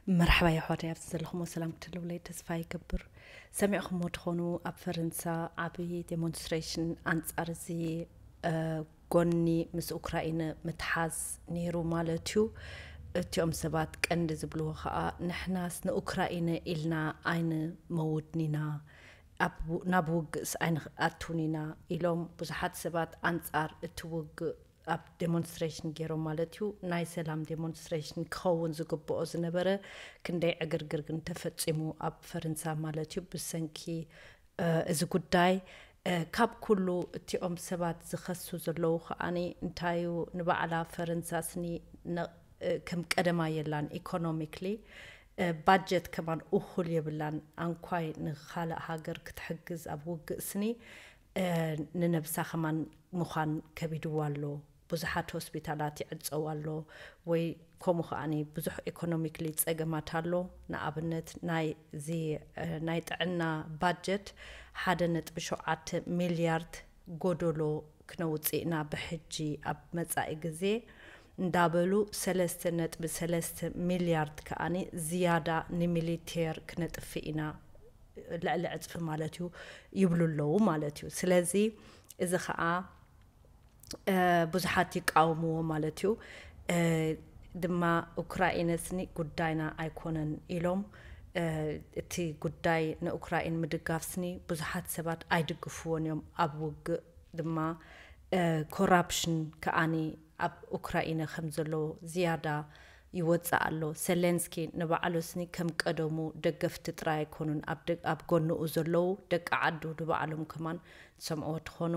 መርሓባ የሕዋተይ፣ ኣብዚ ዘለኹሞ ሰላም ክትህልውለይ ተስፋ ይገብር። ሰሚዕኹሞ ትኾኑ፣ ኣብ ፈረንሳ ዓብዪ ዴሞንስትሬሽን ኣንጻር እዚ ጎኒ ምስ ኡክራይነ ምትሓዝ ነይሩ ማለት እዩ። እቲኦም ሰባት ቀንዲ ዝብልዎ ኸኣ፣ ንሕናስ ንኡክራይነ ኢልና ኣይንመውትን ኢና፣ ናብ ውግእስ ኣይንኣቱን ኢና ኢሎም። ብዙሓት ሰባት ኣንጻር እቲ ውግእ ኣብ ዴሞንስትሬሽን ገይሮም ማለት እዩ። ናይ ሰላም ዴሞንስትሬሽን ክኸውን ዝግብኦ ዝነበረ ክንደይ ዕግርግር ግን ተፈጺሙ ኣብ ፈረንሳ ማለት እዩ፣ ብሰንኪ እዚ ጉዳይ። ካብ ኩሉ እቲኦም ሰባት ዝኸሱ ዘለዉ ከዓኒ እንታዩ፣ ንባዕላ ፈረንሳ ስኒ ከም ቀደማ የላን ኢኮኖሚክሊ፣ ባጀት ከማን እኹል የብላን። ኣንኳይ ንኻልእ ሃገር ክትሕግዝ ኣብ ውግእ ስኒ፣ ንነብሳ ከማን ምዃን ከቢድዋ ኣሎ። ብዙሓት ሆስፒታላት ይዕጸው ኣሎ፣ ወይ ከምኡ ከዓኒ ብዙሕ ኢኮኖሚክሊ ጸገማት ኣሎ። ንኣብነት ናይ እዚ ናይ ጥዕና ባጀት ሓደ ነጥቢ ሸውዓተ ሚልያርድ ጎደሎ ክነውጽእ ኢና ብሕጂ ኣብ መጻኢ ግዜ እንዳበሉ፣ ሰለስተ ነጥቢ ሰለስተ ሚልያርድ ከዓኒ ዝያዳ ንሚሊቴር ክነጥፍእ ኢና፣ ልዕሊ ዕጽፊ ማለት እዩ ይብሉ ኣለዉ ማለት እዩ። ስለዚ እዚ ኸዓ ብዙሓት ይቃወምዎ ማለት እዩ። ድማ ኡክራይነ ስኒ ጉዳይና ኣይኮነን ኢሎም፣ እቲ ጉዳይ ንኡክራይን ምድጋፍ ስኒ ብዙሓት ሰባት ኣይድግፍዎን እዮም። ኣብ ውግእ ድማ ኮራፕሽን ከዓኒ ኣብ ኡክራይነ ከም ዘሎ ዝያዳ ይወፅእ ኣሎ። ሰሌንስኪ ንባዕሉ ስኒ ከም ቀደሙ ደገፍቲ ጥራይ ኣይኮኑን ኣብ ደ- ኣብ ጎንኡ ዘለዉ ደቂ ዓዱ ንባዕሎም ከማን ሰምዕዎ ትኾኑ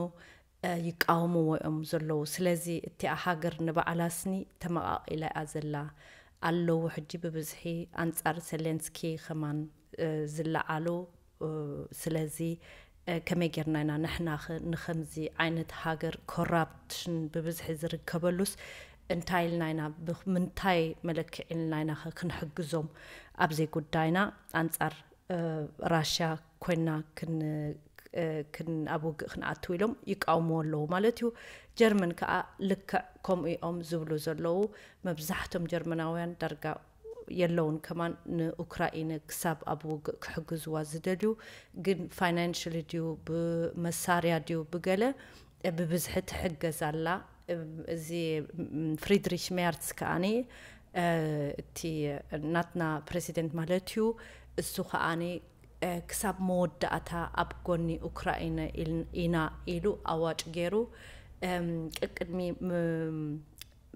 ይቃወምዎ እዮም ዘለዉ። ስለዚ እቲኣ ሃገር ንባዕላ ስኒ ተመቓቒላ እያ ዘላ ኣለዉ። ሕጂ ብብዝሒ ኣንጻር ሰሌንስኪ ከማን ዝለዓሉ። ስለዚ ከመይ ጌርና ኢና ንሕና ንኸምዚ ዓይነት ሃገር ኮራፕሽን ብብዝሒ ዝርከበሉስ እንታይ ኢልና ኢና ብምንታይ መለክዒ ኢልና ኢና ክንሕግዞም ኣብዘይ ጉዳይና ኣንጻር ራሽያ ኮይና ኣብ ውግእ ክንኣትው ኢሎም ይቃውምዎ ኣለዉ ማለት እዩ። ጀርመን ከዓ ልክዕ ከምኡ እዮም ዝብሉ ዘለዉ። መብዛሕቶም ጀርመናውያን ዳርጋ የለውን ከማን ንኡክራይነ ክሳብ ኣብ ውግእ ክሕግዝዋ ዝደልዩ፣ ግን ፋይናንሽሊ ድዩ ብመሳርያ ድዩ ብገለ ብብዝሒ ትሕገዝ ኣላ። እዚ ፍሪድሪሽ ሜርትስ ከዓኒ እቲ ናትና ፕሬዚደንት ማለት እዩ፣ እሱ ከዓኒ ክሳብ መወዳእታ ኣብ ጎኒ ኡክራይነ ኢና ኢሉ ኣዋጭ ገይሩ ቅቅድሚ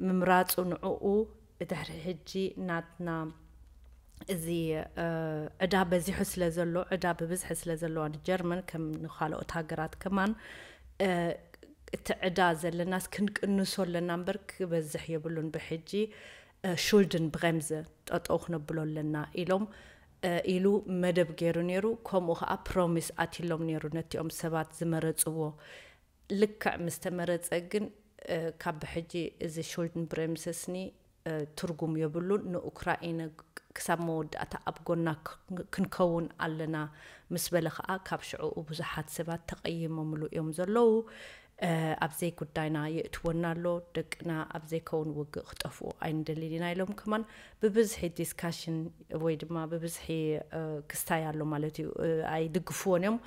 ምምራፁ ንዕኡ ድሕሪ ሕጂ ናትና እዚ ዕዳ በዚሑ ስለ ዘሎ፣ ዕዳ ብብዝሒ ስለ ዘለዋ ንጀርመን ከም ንካልኦት ሃገራት ከማን እቲ ዕዳ ዘለናስ ክንቅንሶ ኣለና እምበር ክበዝሕ የብሉን። ብሕጂ ሹልድን ብሬምዘ ጠጠው ክነብሎ ኣለና ኢሎም ኢሉ መደብ ገይሩ ነይሩ። ከምኡ ከዓ ፕሮሚስ ኣትሎም ነይሩ ነቲኦም ሰባት ዝመረፅዎ። ልክዕ ምስ ተመረጸ ግን ካብ ብሕጂ እዚ ሹልድን ብሬምሰስኒ ትርጉም የብሉን። ንኡክራይነ ክሳብ መወዳእታ ኣብ ጎና ክንከውን ኣለና ምስ በለ ከዓ ካብ ሽዕኡ ብዙሓት ሰባት ተቐይሞምሉ እዮም ዘለዉ። ኣብ ዘይጉዳይና የእትወና ኣሎ፣ ደቅና ኣብ ዘይከውን ውግእ ክጠፍኡ ኣይንደልን ኢና ኢሎም ከማን ብብዝሒ ዲስካሽን ወይ ድማ ብብዝሒ ክስታይ ኣሎ ማለት እዩ። ኣይድግፍዎን እዮም።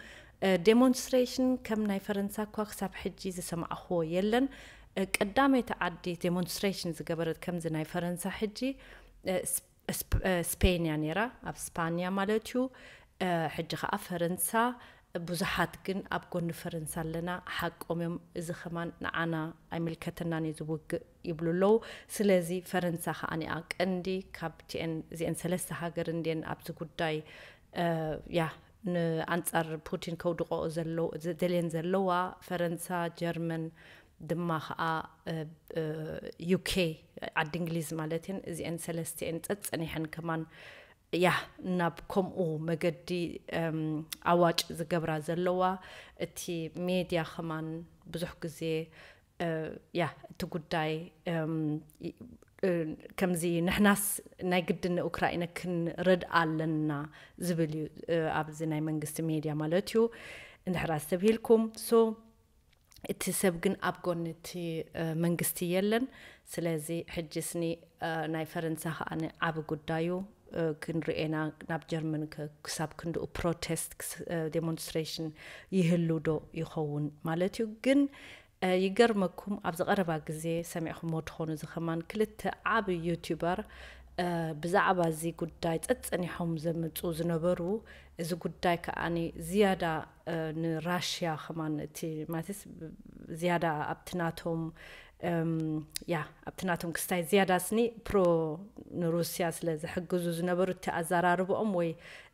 ዴሞንስትሬሽን ከም ናይ ፈረንሳ እኳ ክሳብ ሕጂ ዝሰማዕኽዎ የለን። ቀዳመይቲ ዓዲ ዴሞንስትሬሽን ዝገበረት ከምዚ ናይ ፈረንሳ ሕጂ ስፔን እያ ነይራ፣ ኣብ ስፓንያ ማለት እዩ። ሕጂ ከዓ ፈረንሳ። ብዙሓት ግን ኣብ ጎኒ ፈረንሳ ኣለና፣ ሓቆም እዮም፣ እዚ ከማን ንዓና ኣይምልከተናን እዩ ዝውግእ ይብሉ ኣለዉ። ስለዚ ፈረንሳ ከዓ ኒኣ ቀንዲ ካብቲአን እዚአን ሰለስተ ሃገር እንድየን ኣብዚ ጉዳይ ያ ንኣንጻር ፑቲን ከውድቆ ዘለየን ዘለዋ። ፈረንሳ፣ ጀርመን ድማ ከዓ ዩኬ፣ ዓዲ እንግሊዝ ማለት እየን። እዚአን ሰለስቲአን ፀፀኒሐን ከማን ያ ናብ ከምኡ መገዲ ኣዋጭ ዝገብራ ዘለዋ። እቲ ሜድያ ከማን ብዙሕ ግዜ ያ እቲ ጉዳይ ከምዚ ንሕናስ ናይ ግድን ንኡክራይነ ክንረድኣ ኣለና ዝብል እዩ ኣብዚ ናይ መንግስቲ ሜድያ ማለት እዩ። እንድሕር ኣስተብሂልኩም ሶ እቲ ሰብ ግን ኣብ ጎኒ እቲ መንግስቲ የለን። ስለዚ ሕጂ ስኒ ናይ ፈረንሳ ከዓ ዓቢ ጉዳዩ ክንርኤና ናብ ጀርመን ክሳብ ክንድኡ ፕሮቴስት ዴሞንስትሬሽን ይህሉ ዶ ይኸውን ማለት እዩ። ግን ይገርመኩም ኣብዚ ቀረባ ግዜ ሰሚዕኹሞ ትኾኑ እዚ ከማን ክልተ ዓብ ዩቱበር ብዛዕባ እዚ ጉዳይ ጸጸኒሖም ዘምፁ ዝነበሩ፣ እዚ ጉዳይ ከዓኒ ዝያዳ ንራሽያ ከማን እቲ ማለትስ ዝያዳ ኣብቲ ናቶም ያ ኣብቲ ናቶም ክስታይ ዝያዳ ስኒ ፕሮ ንሩስያ ስለ ዝሕግዙ ዝነበሩ እቲ ኣዘራርብኦም ወይ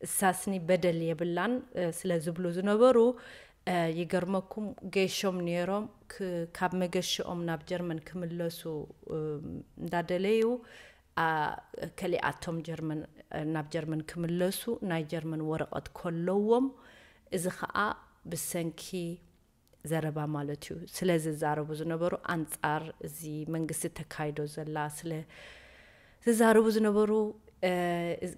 እሳ ስኒ በደል የብላን ስለ ዝብሉ ዝነበሩ ይገርመኩም ገሾም ነይሮም። ካብ መገሽኦም ናብ ጀርመን ክምለሱ እንዳደለዩ ከሊኣቶም ጀርመን ናብ ጀርመን ክምለሱ ናይ ጀርመን ወረቐት ከለዎም፣ እዚ ከዓ ብሰንኪ ዘረባ ማለት እዩ ስለ ዝዛረቡ ዝነበሩ ኣንጻር እዚ መንግስቲ ተካይዶ ዘላ ስለ ዝዛረቡ ዝነበሩ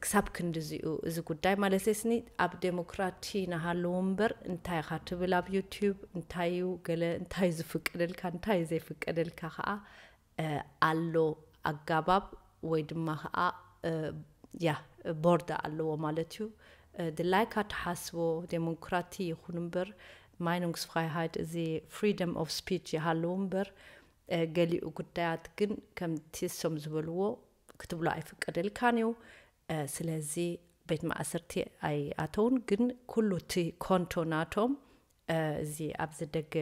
ክሳብ ክንዲ እዚኡ እዚ ጉዳይ ማለት ስኒ ኣብ ዴሞክራቲ ናሃለዉ እምበር እንታይ ኢኻ ትብል ኣብ ዩቲዩብ እንታይ እዩ ገለ እንታይ ዝፍቀደልካ እንታይ ዘይፍቀደልካ ከዓ ኣሎ ኣጋባብ ወይ ድማ ከዓ ያ ቦርዳ ኣለዎ ማለት እዩ። ድላይካ ትሓስቦ ዴሞክራቲ ይኹን እምበር ማይኑንግስፍራይሃይት እዚ ፍሪደም ኦፍ ስፒች ይሃለዉ እምበር ገሊኡ ጉዳያት ግን ከምቲ እሶም ዝበልዎ ክትብሎ ኣይፍቀደልካን እዩ። ስለዚ ቤት ማእሰርቲ ኣይኣተውን ግን ኩሉ እቲ ኮንቶ ናቶም እዚ ኣብዚ ደገ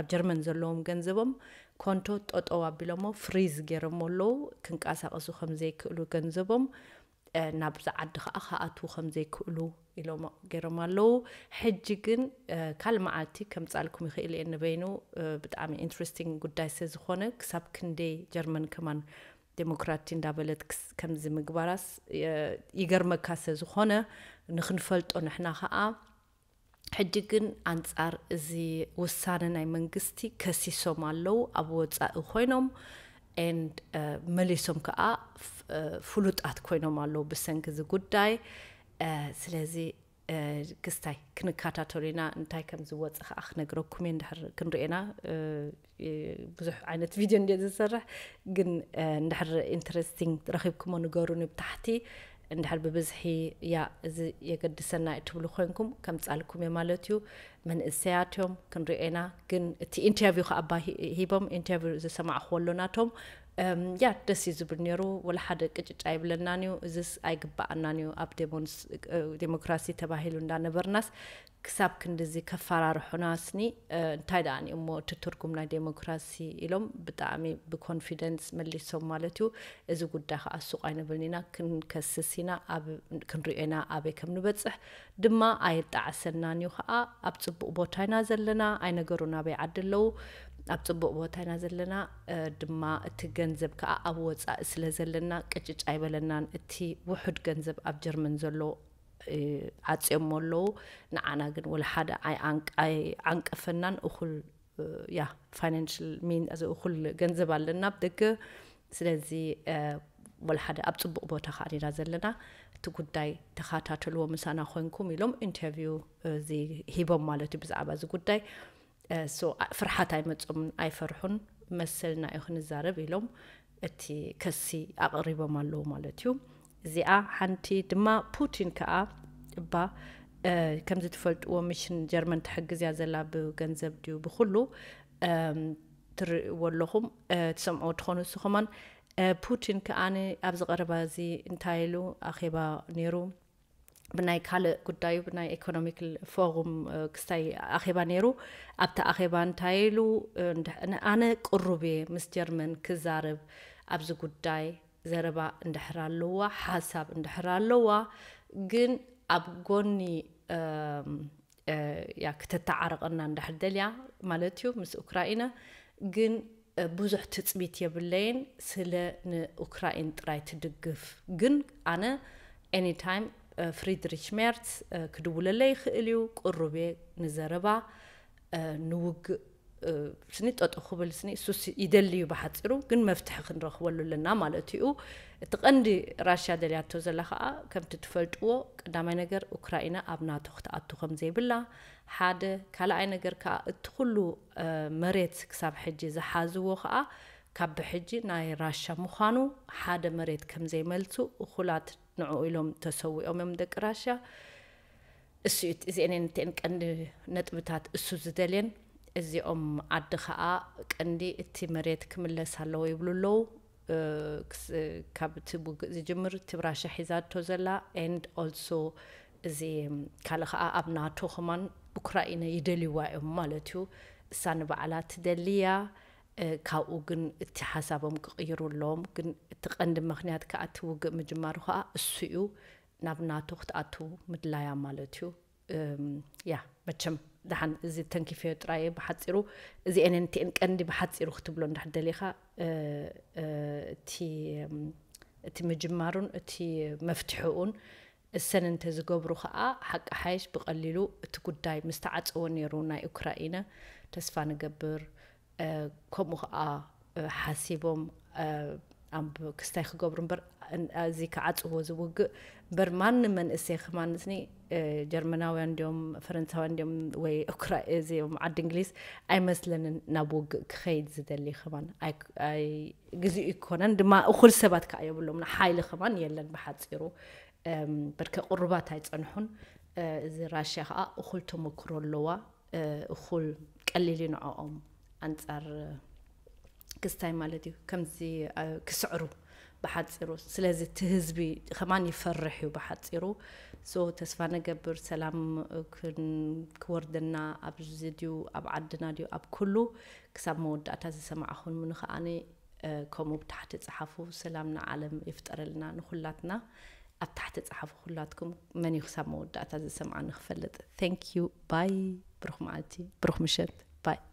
ኣብ ጀርመን ዘለዎም ገንዘቦም ኮንቶ ጠጠው ኣቢሎሞ ፍሪዝ ገይሮሞ ኣለዉ። ክንቀሳቀሱ ከም ዘይክእሉ ገንዘቦም ናብዚ ዓዲ ከዓ ክኣትዉ ከም ዘይክእሉ ኢሎም ገይሮም ኣለዉ። ሕጂ ግን ካልእ መዓልቲ ከምፃልኩም ይኽእል እየ ንበይኑ ብጣዕሚ ኢንትረስቲንግ ጉዳይ ስለ ዝኾነ ክሳብ ክንደይ ጀርመን ከማን ዴሞክራቲ እንዳበለት ከምዚ ምግባራስ ይገርመካ ስለ ዝኾነ ንክንፈልጦ ንሕና ከዓ ሕጂ ግን ኣንጻር እዚ ውሳነ ናይ መንግስቲ ከሲሶም ኣለዉ ኣብ ወጻኢ ኮይኖም and መሊሶም ከዓ ፍሉጣት ኮይኖም ኣለዉ ብሰንኪ እዚ ጉዳይ። ስለዚ ክስታይ ክንከታተሉ ኢና እንታይ ከም ዝወፀ ከዓ ክነግረኩም እየ እንድሕር ክንሪኤና ብዙሕ ዓይነት ቪድዮ እንደ ዝሰርሕ ግን እንድሕር ኢንትረስቲንግ ረኺብኩሞ ንገሩኒ ብታሕቲ። እንድሕር ብብዝሒ ያ እዚ የገድሰና እዩ ትብሉ ኮይንኩም ከምፃልኩም እየ ማለት እዩ። መንእሰያት እዮም ክንሪኤና ግን እቲ ኢንተርቪው ከዓ ባ ሂቦም ኢንተርቪው ዝሰማዕኩዎ ኣሎ ናቶም ያ ደስ እዩ ዝብል ነይሩ። ወላ ሓደ ቅጭጭ ኣይብለናን እዩ እዚስ ኣይግበኣናን እዩ ኣብ ዴሞክራሲ ተባሂሉ እንዳነበርናስ ክሳብ ክንድዚ ከፈራርሑና ስኒ እንታይ ደኣ እሞ እቲ ትርጉም ናይ ዴሞክራሲ ኢሎም ብጣዕሚ ብኮንፊደንስ መሊሶም ማለት እዩ። እዚ ጉዳይ ከዓ ሱቕ ኣይንብልን ኢና ክንከስስ ኢና ኣብ ክንሪኦ ኢና ኣበይ ከም ንበፅሕ ድማ ኣየጣዕሰናን እዩ ከዓ ኣብ ፅቡቅ ቦታ ኢና ዘለና ኣይነገሩን ኣበይ ዓዲ ኣለዉ ኣብ ፅቡቅ ቦታ ኢና ዘለና ድማ እቲ ገንዘብ ከዓ ኣብ ወፃኢ ስለ ዘለና ቅጭጭ ኣይበለናን እቲ ውሑድ ገንዘብ ኣብ ጀርመን ዘሎ ዓፅዮሞ ኣለዉ። ንዓና ግን ወላ ሓደ ኣይዓንቀፈናን እኹል ያ ፋይናንሽል ሚን እኹል ገንዘብ ኣለና ኣብ ደገ ስለዚ ወላ ሓደ ኣብ ፅቡቅ ቦታ ከዓ ኢና ዘለና እቲ ጉዳይ ተኸታተልዎ ምሳና ኮይንኩም ኢሎም ኢንተርቪው እዚ ሂቦም ማለት እዩ ብዛዕባ እዚ ጉዳይ ፍርሓት ኣይመፆምን ኣይፈርሑን መሰልና እዩ ክንዛረብ ኢሎም እቲ ከሲ ኣቕሪቦም ኣለዉ ማለት እዩ። እዚኣ ሓንቲ ድማ ፑቲን ከዓ እባ ከምዚ ትፈልጥዎ ምሽን ጀርመን ትሕግዝ እያ ዘላ ብገንዘብ ድዩ ብኩሉ ትርእዎ ኣለኹም ትሰምዕዎ ትኾኑ ንስኹማን ፑቲን ከዓ ኣብዚ ቀረባ እዚ እንታይ ኢሉ ኣኼባ ነይሩ ብናይ ካልእ ጉዳዩ ብናይ ኢኮኖሚክ ፎሩም ክስታይ ኣኼባ ነይሩ ኣብቲ ኣኼባ እንታይ ኢሉ ኣነ ቅሩብ እየ ምስ ጀርመን ክዛረብ ኣብዚ ጉዳይ ዘረባ እንድሕር ኣለዋ ሓሳብ እንድሕር ኣለዋ ግን ኣብ ጎኒ ያ ክተተዓረቐና እንድሕር ደልያ ማለት እዩ ምስ ኡክራኢና ግን ብዙሕ ትፅቢት የብለይን ስለ ንኡክራኢን ጥራይ ትድግፍ ግን ኣነ ኤኒታይም ፍሪድሪሽ ሜርትስ ክድውለለይ ይኽእል እዩ ቅሩብ እየ ንዘረባ ንውግእ ስኒ ጠጠው ክብል ስኒ እሱስ ይደሊ እዩ ብሓፂሩ ግን መፍትሒ ክንረኽበሉ ኣለና ማለት እዩ። እቲ ቀንዲ ራሽያ ደልያቶ ዘላ ከዓ ከምቲ ትፈልጥዎ ቀዳማይ ነገር ኡክራይና ኣብ ናቶ ክትኣቱ ከም ዘይብላ ሓደ ካልኣይ ነገር ከዓ እቲ ኩሉ መሬት ክሳብ ሕጂ ዝሓዝዎ ከዓ ካብ ብሕጂ ናይ ራሻ ምዃኑ ሓደ መሬት ከም ዘይመልሱ እኹላት ንዕኡ ኢሎም ተሰዊኦም እዮም ደቂ ራሽያ። እሱ እዩ እዚአን እተን ቀንዲ ነጥብታት እሱ ዝደልየን። እዚኦም ዓዲ ከዓ ቀንዲ እቲ መሬት ክምለስ ኣለዎ ይብሉ ኣለዉ። እ፣ ክስ- ካብ እቲ ውግእ ዝጅምር እቲ ራሽያ ሒዛቶ ዘላ and also እዚ ካልእ ከዓ ኣብ ናቶ ከማን ኡክራይነ ይደልይዋ እዮም ማለት እዩ። እሳ ንባዕላ ትደልያ። እ፣ ካብኡ ግን እቲ ሓሳቦም ክቕይሩ ኣለዎም። ግን እቲ ቀንዲ ምኽንያት ከዓ እቲ ውግእ ምጅማሩ ከዓ እሱ እዩ። ናብ ናቶ ክትኣቱ ምድላያ ማለት እዩ። እም፣ ያ መቸም ደሓን እዚ ተንኪፈዮ ጥራይ እየ ብሓፂሩ። እዚአን እቲአን ቀንዲ ብሓፂሩ ክትብሎ እንዳሕደሊኻ፣ እ፣ እ፣ እቲ እም፣ እቲ ምጅማሩን እቲ መፍትሕኡን እሰን እንተዝገብሩ ከዓ ሓቂ ሓይሽ ብቐሊሉ እቲ ጉዳይ ምስ ተዓፀወ ነይሩ ናይ ኡክራይነ። ተስፋ ንገብር። እ፣ ከምኡ ከዓ እ፣ ሓሲቦም እ፣ ኣብ ክስታይ ክገብሩ እምበር እን- እዚ ክዓፅዎ ዝውግእ እምበር ማንም መንእሰይ ከማንስኒ እ፣ ጀርመናውያን እንዲዮም ፈረንሳውያን እንዲዮም ወይ ኡክራ እዚኦም ዓዲ እንግሊዝ ኣይመስለንን ናብ ውግእ ክኸይድ ዝደሊ ከማን ኣይ- ኣይ- ግዜኡ ይኮነን ድማ እኹል ሰባት ከዓ የብሎም ሓይሊ ከማን የለን ብሓፂሩ። እም፣ በርከ ቅሩባት ኣይፀንሑን። እ፣ እዚ ራሽያ ከዓ እኹል ተመክሮ ኣለዋ። እ፣ እኹል ቀሊል እዩ ንዕኦም ኣንፃር ክስታይ ማለት እዩ ከምዚ እ፣ ክስዕሩ ብሓፂሩ። ስለዚ እቲ ህዝቢ ከማን ይፈርሕ እዩ ብሓፂሩ። ሶ ተስፋ ነገብር ሰላም እ፣ ክን- ክወርደና ኣብዚ ድዩ ኣብ ዓድና ድዩ ኣብ ኩሉ ክሳብ መወዳእታ ዝሰማዕኹምኒ ከዓኒ እ፣ ከምኡ ብታሕቲ ፀሓፉ። ሰላም ንዓለም ይፍጠረልና ንኩላትና። ኣብ ታሕቲ ፀሓፉ ኩላትኩም መን እዩ ክሳብ መወዳእታ ዝሰምዓኒ ክፈልጥ። Thank you bye። ብሩኽ መዓልቲ ብሩኽ ምሸት bye።